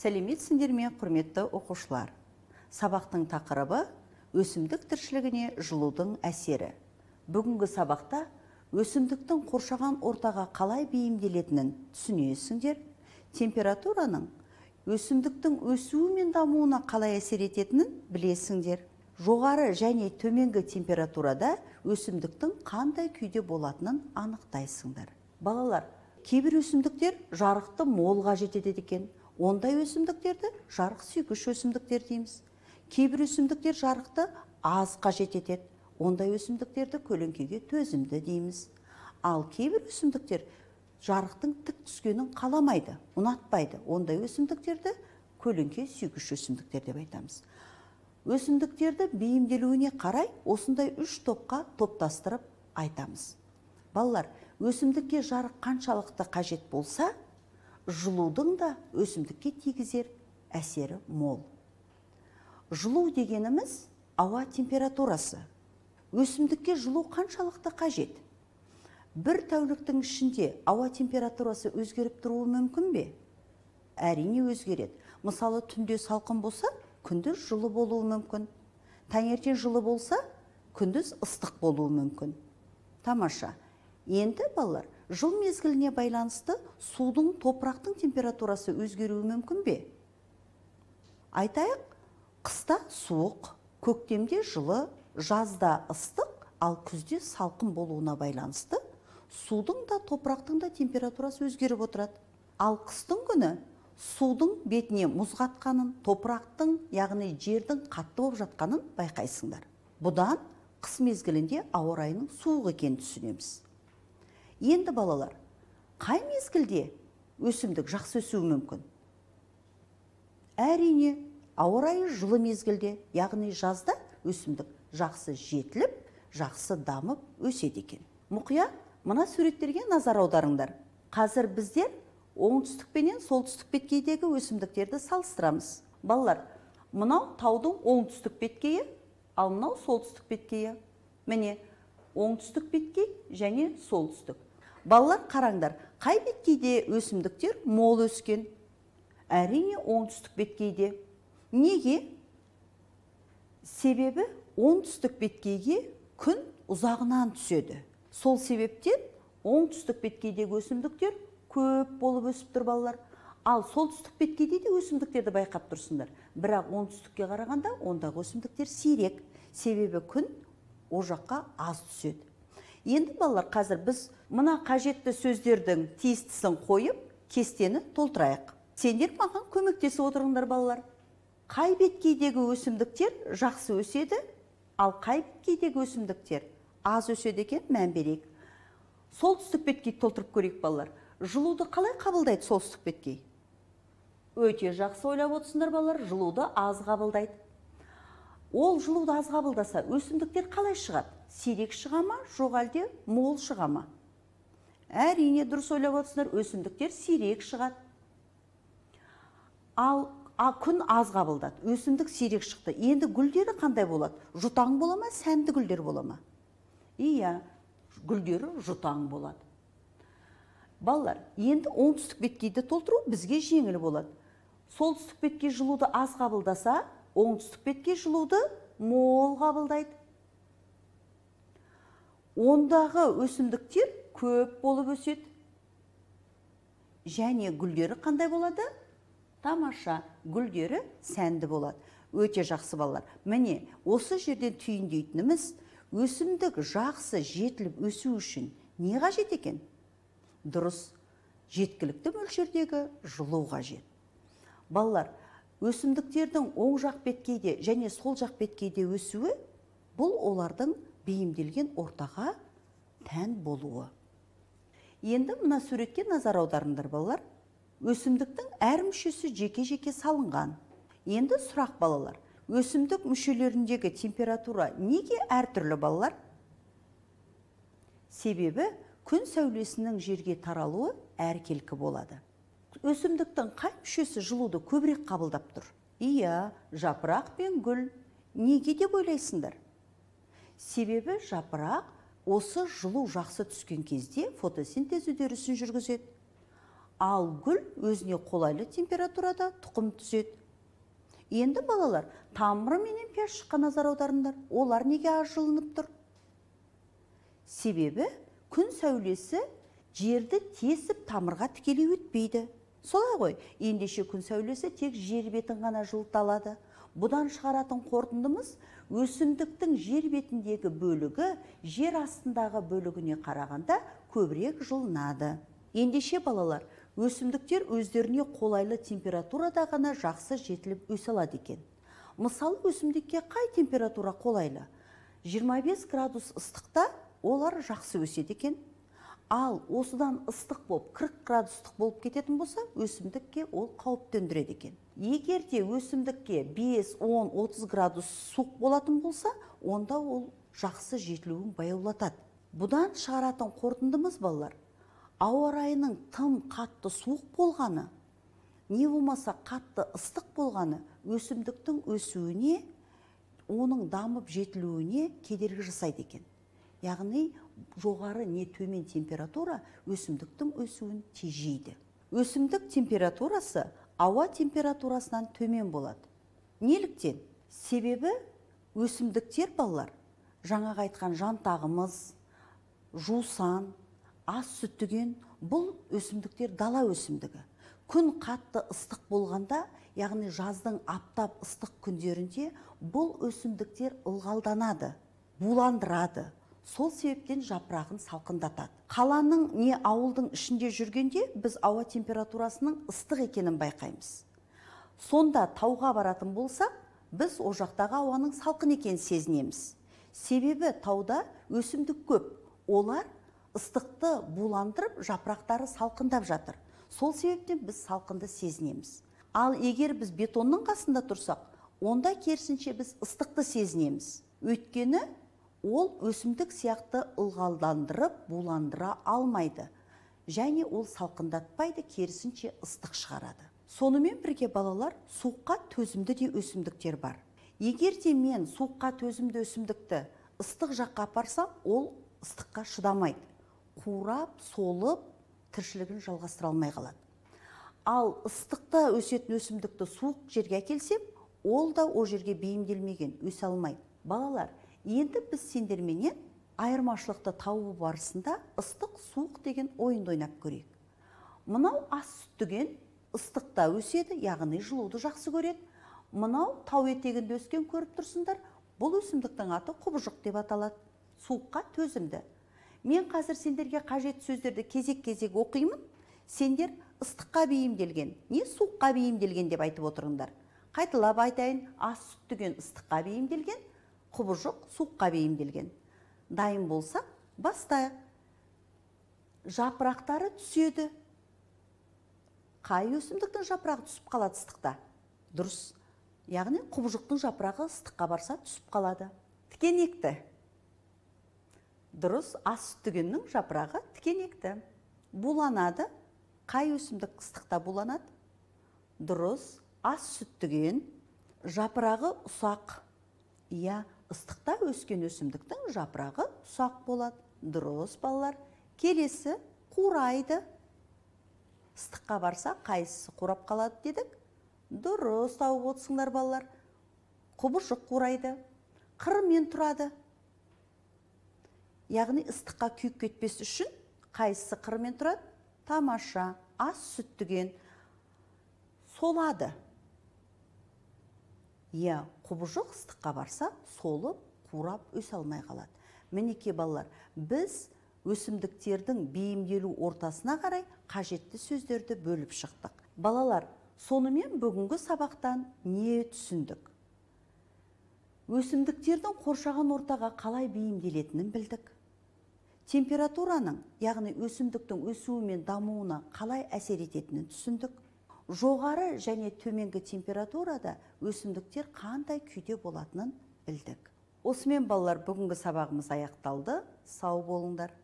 Сәлеметсіңдер ме, құрметті оқушылар? Сабақтың тақырыбы өсімдік тіршілігіне жылудың әсері. Бүгінгі сабақта өсімдіктің қоршаған ортаға қалай бейімделетінін түсінесіңдер, температураның өсімдіктің өсуі мен дамуына қалай әсер ететінін білесіңдер. Жоғары және төменгі температурада өсімдіктің қандай күйде болатынын анықтайсыңдар. Балалар, кейбір өсімдіктер жарықты мол қажет етеді екен. Ондай өсімдіктерді жарық сүйгіш өсімдіктер дейміз. Кейбір өсімдіктер жарықты аз қажет етеді. Ондай өсімдіктерді көлеңкеге төзімді дейміз. Ал кейбір өсімдіктер жарықтың тік түскенін қаламайды, ұнатпайды. Ондай өсімдіктерді көлеңке сүйгіш өсімдіктер деп айтамыз. Өсімдіктерді бейімделуіне қарай осындай үш топқа топтастырып айтамыз. Балалар, өсімдікке жарық қаншалықты қажет болса, жылудың да өсімдікке тигізер әсері мол. Жылу дегеніміз ауа температурасы. Өсімдікке жылу қаншалықты қажет? Бір тәуліктің ішінде ауа температурасы өзгеріп тұруы мүмкін бе? Әрине өзгереді. Мысалы, түнде салқын болса, күндіз жылы болуы мүмкін. Таңертең жылы болса, күндіз ыстық болуы мүмкін. Тамаша. Енді балалар, жыл мезгіліне байланысты судың, топырақтың температурасы өзгеруі мүмкін бе? Айтайық, қыста суық, көктемде жылы, жазда ыстық, ал күзде салқын болуына байланысты судың да топырақтың да температурасы өзгеріп отырады. Ал қыстың күні судың бетіне мұз қатқанын, топырақтың, яғни жердің қатты болып жатқанын байқайсыңдар. Бұдан қыс мезгілінде ауа райының суық екенін түсінеміз. Енді балалар, қай мезгілде өсімдік жақсы өсуі мүмкін? Әрине, ауа райы жылы мезгілде, яғни жазда өсімдік жақсы жетіліп, жақсы дамып өседі екен. Мұқият мына суреттерге назар аударыңдар. Қазір біздер оңтүстік пенен солтүстік беткейдегі өсімдіктерді салыстырамыз. Балалар, мынау таудың оңтүстік беткейі, ал мынау солтүстік беткейі. Міне, оңтүстік беткей және солтүстік. Балалар, қараңдар, қай беткейде өсімдіктер мол өскен? Әрине, оңтүстік беткейде. Неге? Себебі оңтүстік беткейге күн ұзағынан түседі. Сол себептен оңтүстік беткейдегі өсімдіктер көп болып өсіп тұр балалар. Ал солтүстік беткейде де өсімдіктерді байқап тұрсыңдар. Бірақ оңтүстікке қарағанда ондағы өсімдіктер сирек. Себебі күн о жаққа аз түседі. Енді балалар, қазір біз мына қажетті сөздердің тиістісін қойып, кестені толтырайық. Сендер маған көмектесіп отырыңдар балалар. Қай беткейдегі өсімдіктер жақсы өседі, ал қай беткейдегі өсімдіктер аз өседі екен, мән берейік. Солтүстік беткейді толтырып көрейік балалар. Жылуды қалай қабылдайды солтүстік беткей? Өте жақсы ойлап отырсыңдар балалар, жылуды аз қабылдайды. Ол жылуды аз қабылдаса, өсімдіктер қалай шығады? Сирек шыға ма, жоқ әлде мол шыға ма? Әрине, дұрыс ойлап отырсыңдар, өсімдіктер сирек шығады. Ал күн аз қабылдады, өсімдік сирек шықты. Енді гүлдері қандай болады? Жұтаң бола ма, сәнді гүлдер бола ма? Иә, гүлдері жұтаң болады. Балалар, енді оңтүстік беткейді толтыру бізге жеңіл болады. Солтүстік беткей жылуды аз қабылдаса, оңтүстік беткей жылуды мол қабылдайды. Ондағы өсімдіктер көп болып өседі. Және гүлдері қандай болады? Тамаша, гүлдері сәнді болады. Өте жақсы балалар. Міне, осы жерден түйіндейтініміз, өсімдік жақсы жетіліп өсу үшін не қажет екен? Дұрыс, жеткілікті мөлшердегі жылу қажет. Балалар, өсімдіктердің оң жақ беткейде және сол жақ беткейде өсуі, бұл олардың бейімделген ортаға тән болуы. Енді мына суретке назар аударыңдар балалар. Өсімдіктің әр мүшесі жеке-жеке салынған. Енді сұрақ балалар, өсімдік мүшелеріндегі температура неге әртүрлі балалар? Себебі күн сәулесінің жерге таралуы әркелкі болады. Өсімдіктің қай мүшесі жылуды көбірек қабылдап тұр? Иә, жапырақ пен гүл. Неге деп ойлайсыңдар? Себебі жапырақ осы жылу жақсы түскен кезде фотосинтез үдерісін жүргізеді. Ал гүл өзіне қолайлы температурада тұқым түзеді. Енді балалар, тамыры менен пиязшыққа назар аударыңдар. Олар неге аз жылынып тұр? Себебі күн сәулесі жерді тесіп тамырға тікелей өтпейді. Солай ғой, ендеше күн сәулесі тек жер бетін ғана жылыта алады. Бұдан шығаратын қорытындымыз, өсімдіктің жер бетіндегі бөлігі жер астындағы бөлігіне қарағанда көбірек жылынады. Ендеше балалар, өсімдіктер өздеріне қолайлы температурада ғана жақсы жетіліп өсе алады екен. Мысалы, өсімдікке қай температура қолайлы? 25 градус ыстықта олар жақсы өседі екен. Ал осыдан ыстық болып 40 градустық болып кететін болса, өсімдікке ол қауіп төндіреді екен. Егер де өсімдікке 5, 10, 30 градус суық болатын болса, онда ол жақсы жетілуін баяулатады. Бұдан шығаратын қорытындымыз балалар, ауа райының тым қатты суық болғаны, не болмаса қатты ыстық болғаны өсімдіктің өсуіне, оның дамып жетілуіне кедергі жасайды екен. Яғни жоғары не төмен температура өсімдіктің өсуін тежейді. Өсімдік температурасы ауа температурасынан төмен болады. Неліктен? Себебі өсімдіктер балалар, жаңағы айтқан жантағымыз, жусан, ас сүттіген, бұл өсімдіктер дала өсімдігі. Күн қатты ыстық болғанда, яғни жаздың аптап ыстық күндерінде бұл өсімдіктер ылғалданады, буландырады. Сол себептен жапырағын салқындатады. Қаланың не ауылдың ішінде жүргенде біз ауа температурасының ыстық екенін байқаймыз. Сонда тауға баратын болсақ, біз о жақтағы ауаның салқын екенін сезінеміз. Себебі тауда өсімдік көп. Олар ыстықты буландырып, жапырақтары салқындап жатыр. Сол себептен біз салқынды сезінеміз. Ал егер біз бетонның қасында тұрсақ, онда керісінше біз ыстықты сезінеміз. Өйткені ол өсімдік сияқты ылғалдандырып, буландыра алмайды. Және ол салқындатпайды, керісінше ыстық шығарады. Сонымен бірге балалар, суыққа төзімді де өсімдіктер бар. Егер де мен суыққа төзімді өсімдікті ыстық жаққа апарсам, ол ыстыққа шыдамайды. Қурап, солып, тіршілігін жалғастыра алмай қалады. Ал ыстықта өсетін өсімдікті суық жерге әкелсем, ол да о жерге бейімделмеген, өсе алмайды. Балалар, енді біз сендерменен айырмашылықты табу барысында ыстық суық деген ойынды ойнап көрейік. Мынау ас сүттіген ыстықта өседі, яғни жылуды жақсы көреді. Мынау тау етегінде өскен, көріп тұрсыңдар, бұл өсімдіктің аты құбыжық деп аталады. Суыққа төзімді. Мен қазір сендерге қажетті сөздерді кезек-кезек оқимын. Сендер ыстыққа бейімделген, не суыққа бейімделген деп айтып отырыңдар. Қайталап айтайын, ас сүттіген ыстыққа бейімделген, құбыжық суыққа бейімделген. Дайын болсақ, бастайық. Жапырақтары түседі. Қай өсімдіктің жапырағы түсіп қалады ыстықта? Дұрыс. Яғни құбыжықтың жапырағы ыстыққа барса түсіп қалады. Тікенекті. Дұрыс, ас сүттігеннің жапырағы тікенекті. Буланады. Қай өсімдік ыстықта буланады? Дұрыс, ас сүттіген. Жапырағы ұсақ. Иә, ыстықта өскен өсімдіктің жапырағы ұсақ болады. Дұрыс, балалар. Келесі қурайды. Ыстыққа барса қайсысы қурап қалады дедік? Дұрыс, тауып отырсыңдар балалар. Құбыжық қурайды. Қырымен тұрады. Яғни ыстыққа күйіп кетпес үшін қайсысы қырымен тұрады? Тамаша, ас сүттіген. Солады. Иә, құбыжық ыстыққа барса, солып, қурап, өсе алмай қалады. Мінекей балалар, біз өсімдіктердің бейімделу ортасына қарай қажетті сөздерді бөліп шықтық. Балалар, сонымен бүгінгі сабақтан не түсіндік? Өсімдіктердің қоршаған ортаға қалай бейімделетінін білдік. Температураның, яғни өсімдіктің өсуі мен дамуына қалай әсер ететінін түсіндік. Жоғары және төменгі температурада өсімдіктер қандай күйде болатынын білдік. Осымен балалар, бүгінгі сабағымыз аяқталды. Сау болыңдар.